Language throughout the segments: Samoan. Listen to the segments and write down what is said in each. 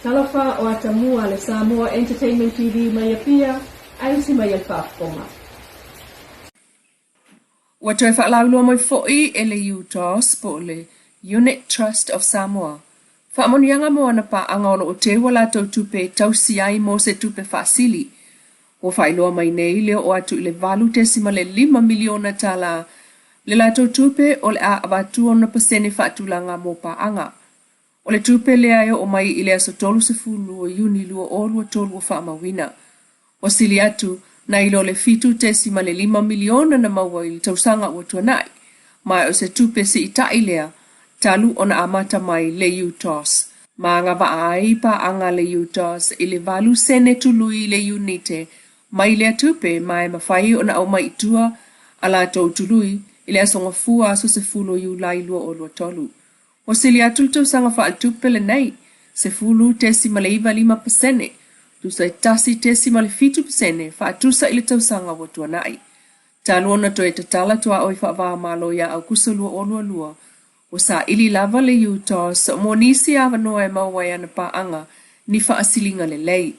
Talofa o atamua le Samoa Entertainment TV mai Apia, ae mai le faafofoga. Ua toe faalauiloa mai foi e le UTOS po o le Unit Trust of Samoa faamanuiaga mo ana paaga o lo o teu a latou tupe e tausi ai mo se tupe faasili. Ua faailoa mai nei le oo atu i le $8.5 miliona tala le latou tupe o le a avatu ona pasene faatulaga mo paaga. O le tupe lea e oo mai i le aso 30 o Iuni 2023 ua faamauina. Ua sili atu nai lo le 7.5 miliona na maua i le tausaga ua tuanai, ma o se tupe siitai lea talu ona amata mai le UTOS. Ma agavaa ai paaga le UTOS i le 8 sene tului le iunite mai lea tupe ma e mafai ona aumai i tua a latou tului i le aso Gafua aso 10 o Iulai 2023. Ua sili atu le tausaga faaletupe lenei, 10.95%, tusa e 1.7% faatusa i le tausaga ua tuanai. Talu ona toe tatala tuaoi faava-o-Malo ia Aukuso 2022, ua saili lava le UTOS mo nisi avanoa e maua ai ana paaga ni faasiliga lelei.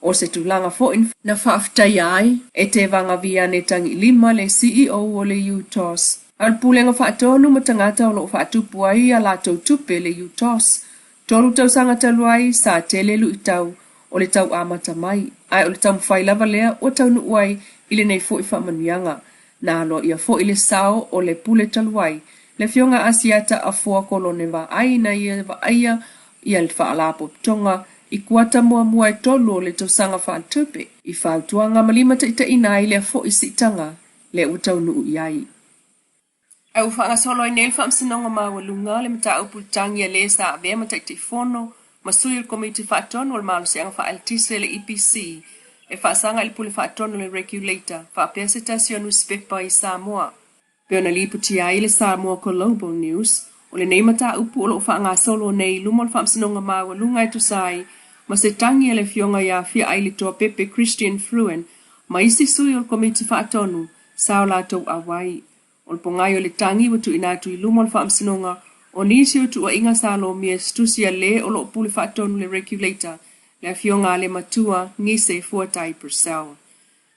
O se tulaga foi na faafetaia ai e Tevaga Viane Tagiilima le CEO o le UTOS. A o le pulega faatonu ma tagata o lo o faatupu ai a latou tupe le UTOS. 3 tausaga talu ai sa tele luitau o le tau amata mai, ae o le taumafai lava lea ua taunuu ai i lenei foi faamanuiaga. Na aloaia foi le sao o le pule talu ai, le afioga Asiata Afoa Kolone Vaai na ia vaaia ia le faalapotopotoga i kuata muamua e 3 o le tausaga faaletupe, i fautuaga ma limataitaiina ai lea foi siitaga lea ua taunuu i ai. Ae ua faagasolo ai nei le Faamasinoga Maualuga le mataupu i le tagi a le sa avea ma Taitaifono ma sui o le Komiti Faatonu o le Malosiaga Faaeletise le EPC e faasaga i le Pule Faatonu le Regulator faapea se tasi o nusipepa i Samoa. Pei ona lipotia ai le Samoa Global News, o lenei mataupu o lo o faagasolo nei i luma o le Faamasinoga Maualuga e tusa ai ma se tagi a le afioga ia Fiaailitoa Pepe Christian Fruin ma isi sui o le Komiti Faatonu sa o latou auai. O le pogai o le tagi ua tuuina atu i luma o le Faamasinoga o nisi o tuuaiga sa lomia e se tusi a le o lo o pule faatonu le Regulator, le afioga a le matua Gise Fuatai Purcell.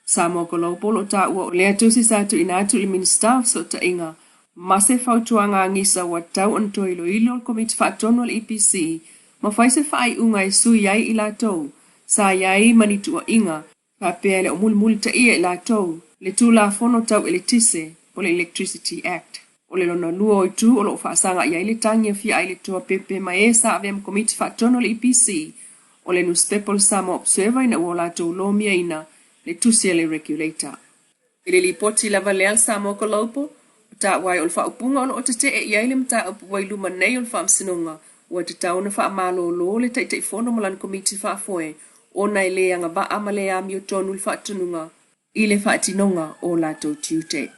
Samoa Global o taua o lea tusi sa tuuina atu i le Minisita o Fesootaiga ma se fautuaga a Gisa ua tatau ona toe iloilo le Komiti Faatonu a le EPC ma fai se faaiuga e sui ai i latou sa i ai ma ni tuuaiga faapea e le o mulimulitaia i latou le Tulafono Tau Eletise po o le Electricity Act. O le lona lua o itu o lo o faasaga i ai le tagi a Fiaailitoa Pepe ma e sa avea ma Komiti Faatonu a le EPC o le nusipepa o le Samoa Observer ina ua o latou lomiaina le tusi a le Regulator. I le lipoti lava lea a le Samoa Global, o taua ai o le faaupuga o lo o tetee i ai le mataupu ua i luma nei o le Faamasinoga ua tatau ona faamalolo le Taitaifono ma lana Komiti Faafoe ona e le agavaa ma le amiotonu le faatunuga i le faatinoga o latou tiute.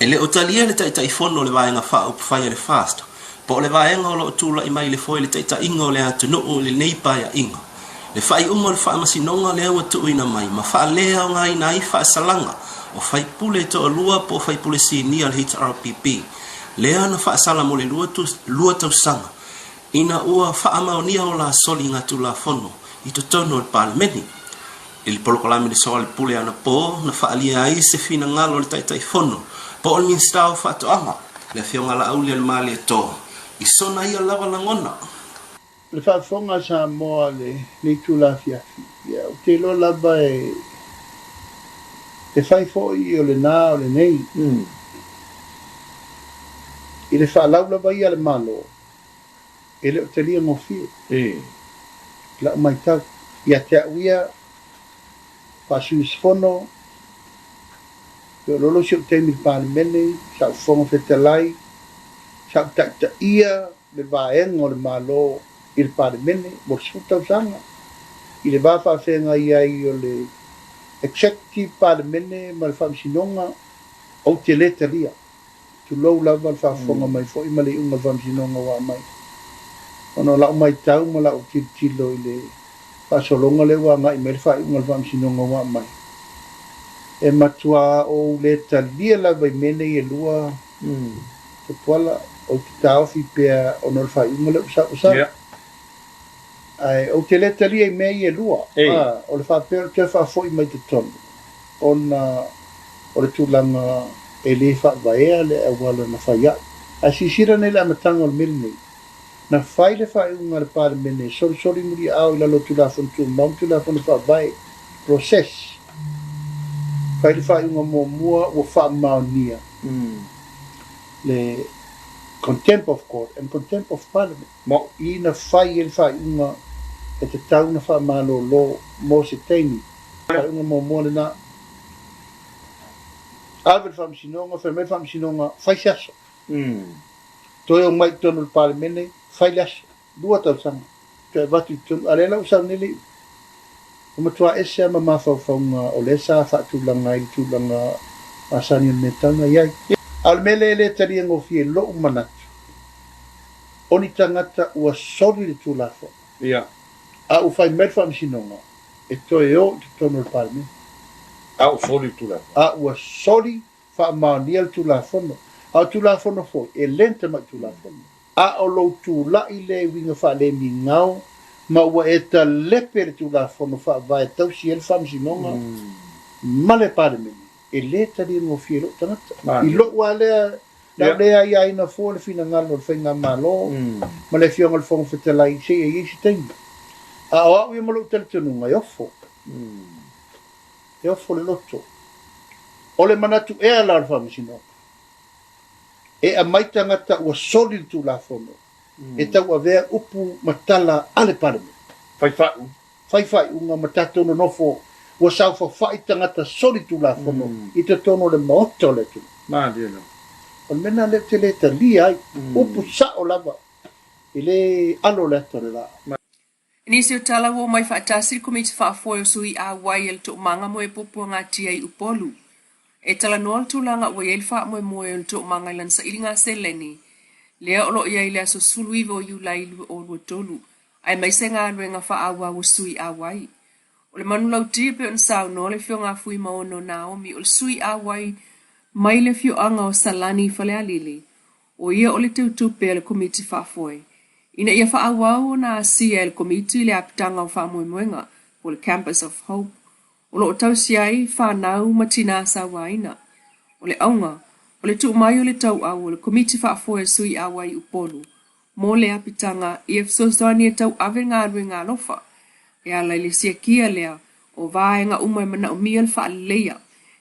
E le o talia le Taitaifono o le Vaega Faaupufai a le FAST, po o le vaega o lo o tulai mai i le foe i le taitaiga o le atunuu i lenei paeaiga, le faaiuga o le Faamasinoga lea ua tuuina mai ma faaleaogaina ai faasalaga o faipule e toalua po o faipule sinia o le HRPP lea na faasala mo le lua tausaga ina ua faamaonia o la soligatulafono i totonu o le Palemene. I le polokalame le soalepule anapo na faaalia ai se finagalo o le Taitaifono po o le Minisita o Faatoaga, le Afioga Laaulialemalietoa, i sona ia lava lagona. O le faafofoga a Samoa i lenei itula afiafi, ia, ou te iloa lava e fai foi o lena o lenei. I le faalau lava ia a le Malo, e le o talia gofie. Lau matau ia te au ia, faasui usufono, pe o lolo si ou taimi i le Palemene, sa ou Fofoga Fetalai, sa ou taitaia le vaega o le Malo i le Palemene mo le 10 tausaga, i le va faafeagai ai o le Executive Palemene ma le Faamasinoga, ou te le talia. Tulou lava le faafofoga mai foi ma le iuga o le Faamasinoga ua aumai. Ona o lau matau ma lau tilotilo i le faasologa lea ua agai mai le faaiuga o le Faamasinoga ua aumai, e matua ou le talia lava i mea nei e lua, Tupuola, ou te taofi pea ona o le faaiuga lea ua sau. Ae ou te le talia i mea ia e lua, ā, o le faapea o le toe faafoi mai totonu, ona o le tulaga e le faavaea le auala na fai ai. Ae silasila nei i le amataga o le mea lenei, na fai le faaiuga a le Palemene e solisoli muliaao i lalo o Tulafono Tumau ma Tulafono Faavae, process, fai le faaiuga muamua ua faamaonia le Contempt of Court and Contempt of Parliament. Ma o i na fai ai le faaiuga e tatau ona faamalolo mo se taimi. Faaiuga muamua lena. Ave i le Faamasinoga, fai mai le Faamasinoga, fai se aso. Toe omai i totonu o le Palemene, fai le aso. 2 tausaga. Toe avatu i totonu. A o lea la ua sau nei le iuga. Ua matua ese lava ma mafaufauga o lea sa faatulaga ai le tulaga masani o le mea e tatau ona i ai. A o le mea lea e le talia gofie i lou manatu, o ni tagata ua soli le Tulafono, a ua fai mai le Faamasinoga e toe o i totonu o le Palemene. A ua soli le Tulafono. A ua soli faamaonia le Tulafono. A o Tulafono foi, e le ni tamai Tulafono. A o lou tulai lea i uiga faalemigao ma ua e talepe le Tulafono Faavae tausi ai le Faamasinoga ma le Palemene, e le talia gofie i lou tagata. I lou lava lea, lau le aiaina fua le finagalo o le Faigamalo ma le Afioga i le Fofoga Fetalai seia i ai se taimi. A o au ia ma lou talitonuga, e ofo. E ofo le loto. O le manatu ea la o le Faamasinoga? E aumai tagata ua soli le Tulafono e tauavea upu ma tala a le Palemene. Fai faaiuga. Fai faaiuga ma tatou nonofo ua saofafai tagata soli Tulafono i totonu o le Maota o le atunuu. Malie lava. O le mea lena lea ou te le talia ai. Upu sao lava, e le alo le ata o le laa. I nisi o tala ua omai faatasi le Komiti Faafoe o Sui Auai a le Toomaga mo e Puapuagatia i Upolu e talanoa le tulaga ua i ai le faamoemoe o le Toomaga i lana sailiga seleni lea o lo o i ai i le aso 19 o Iulai 2023 aemaise galuega faaauau a Sui Auai. O le manulauti e pei ona saunoa le Afioga a Fuimaono Naomi o le Sui Auai mai le afioaga o Salani i Falealili ʻO ia o le teutupe a le Komiti Faafoe ina ia faaauau ona asia e le Komiti le apitaga o faamoemoega po o le Campus of Hope o lo o tausi ai fanau ma tinā sauaina. O le auga, o le tuu mai o le tauau o le Komiti Faafoe a Sui Auai i Upolu mo le apitaga ia fesoasoani e tauave galuega alofa e ala i le siakia lea o vaega uma e manaomia le faaleleia,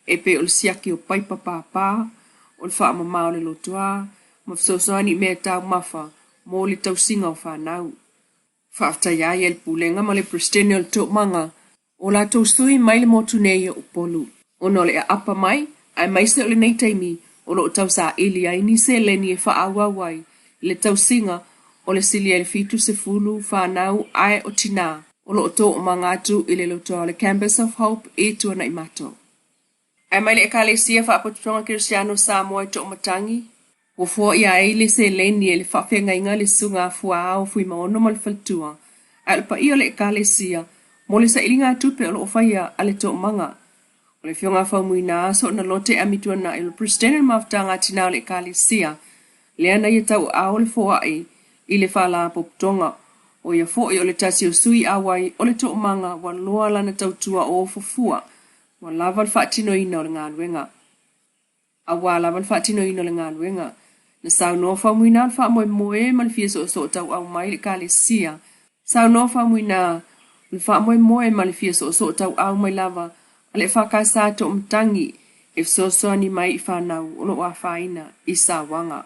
e pei o le siaki o paipa pāpā, o le faamama o le lotoa, ma fesoasoani i mea taumafa mo le tausiga o fanau. Faafetai ai e le Pulega ma le Peresetene o le Toomaga o latou sui mai le motu nei o Upolu, ona o le aapa mai, aemaise o lenei taimi o lo o tausaili ai ni seleni e faaauau ai le tausiga o le silia i le 70 fanau ae o tinā o lo o toomaga atu i le lotoa o le Campus of Hope i Tuanaimato. Ae mai le Ekalesia Faapotopotoga Kerisiano o Samoa i Toomatangi, ua foia ai le seleni e le faafeagaiga le Susuga a Fuaao Fuimaono ma le faletua, ae o le paia o le Ekalesia mo le sailigatupe o lo o faia a le Toomaga. O le Afioga a Faumuina Soonalote Amituanai o le Peresetene o le Mafutaga a Tina o le Ekalesia, lea na ia tauaao le foai i le Faalapotopotoga, ʻo ia foi o le tasi o sui auai o le Toomaga ua loa lana tautua o ofo fua, ua lava le faatinoina o le galuega. Aua lava le faatinoina o le galuega. Na saunoa Faumuina o le faamoemoe ma le fia soosoo tauau mai i le Ekalesia. Saunoa Faumuina o le faamoemoe ma le fia soosoo tauau mai lava a le EFKS Toomatangi e fesoasoani mai i fanau o lo o afaina i sauaga.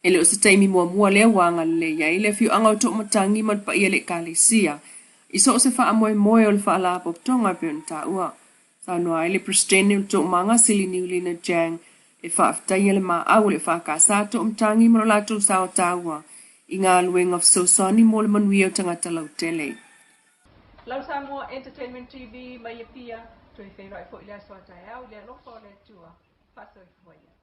E le o se taimi muamua lea ua agalelei ai le afioaga o Toomatangi ma le paia o le Ekalesia i so o se faamoemoe o le Faalapotopotoga e pei ona taua. Saunoa ai le Peresetene o le Toomaga Sili Niulina Jang e faafetaia le maau o le EFKS Toomatangi ma lo latou sao taua i galuega fesoasoani mo le manuia o tagata lautele. Lau Samoa Entertainment TV mai Apia, toe feiloai foi i le aso a taeao i le alofa o le Atua. Faasoifua ia.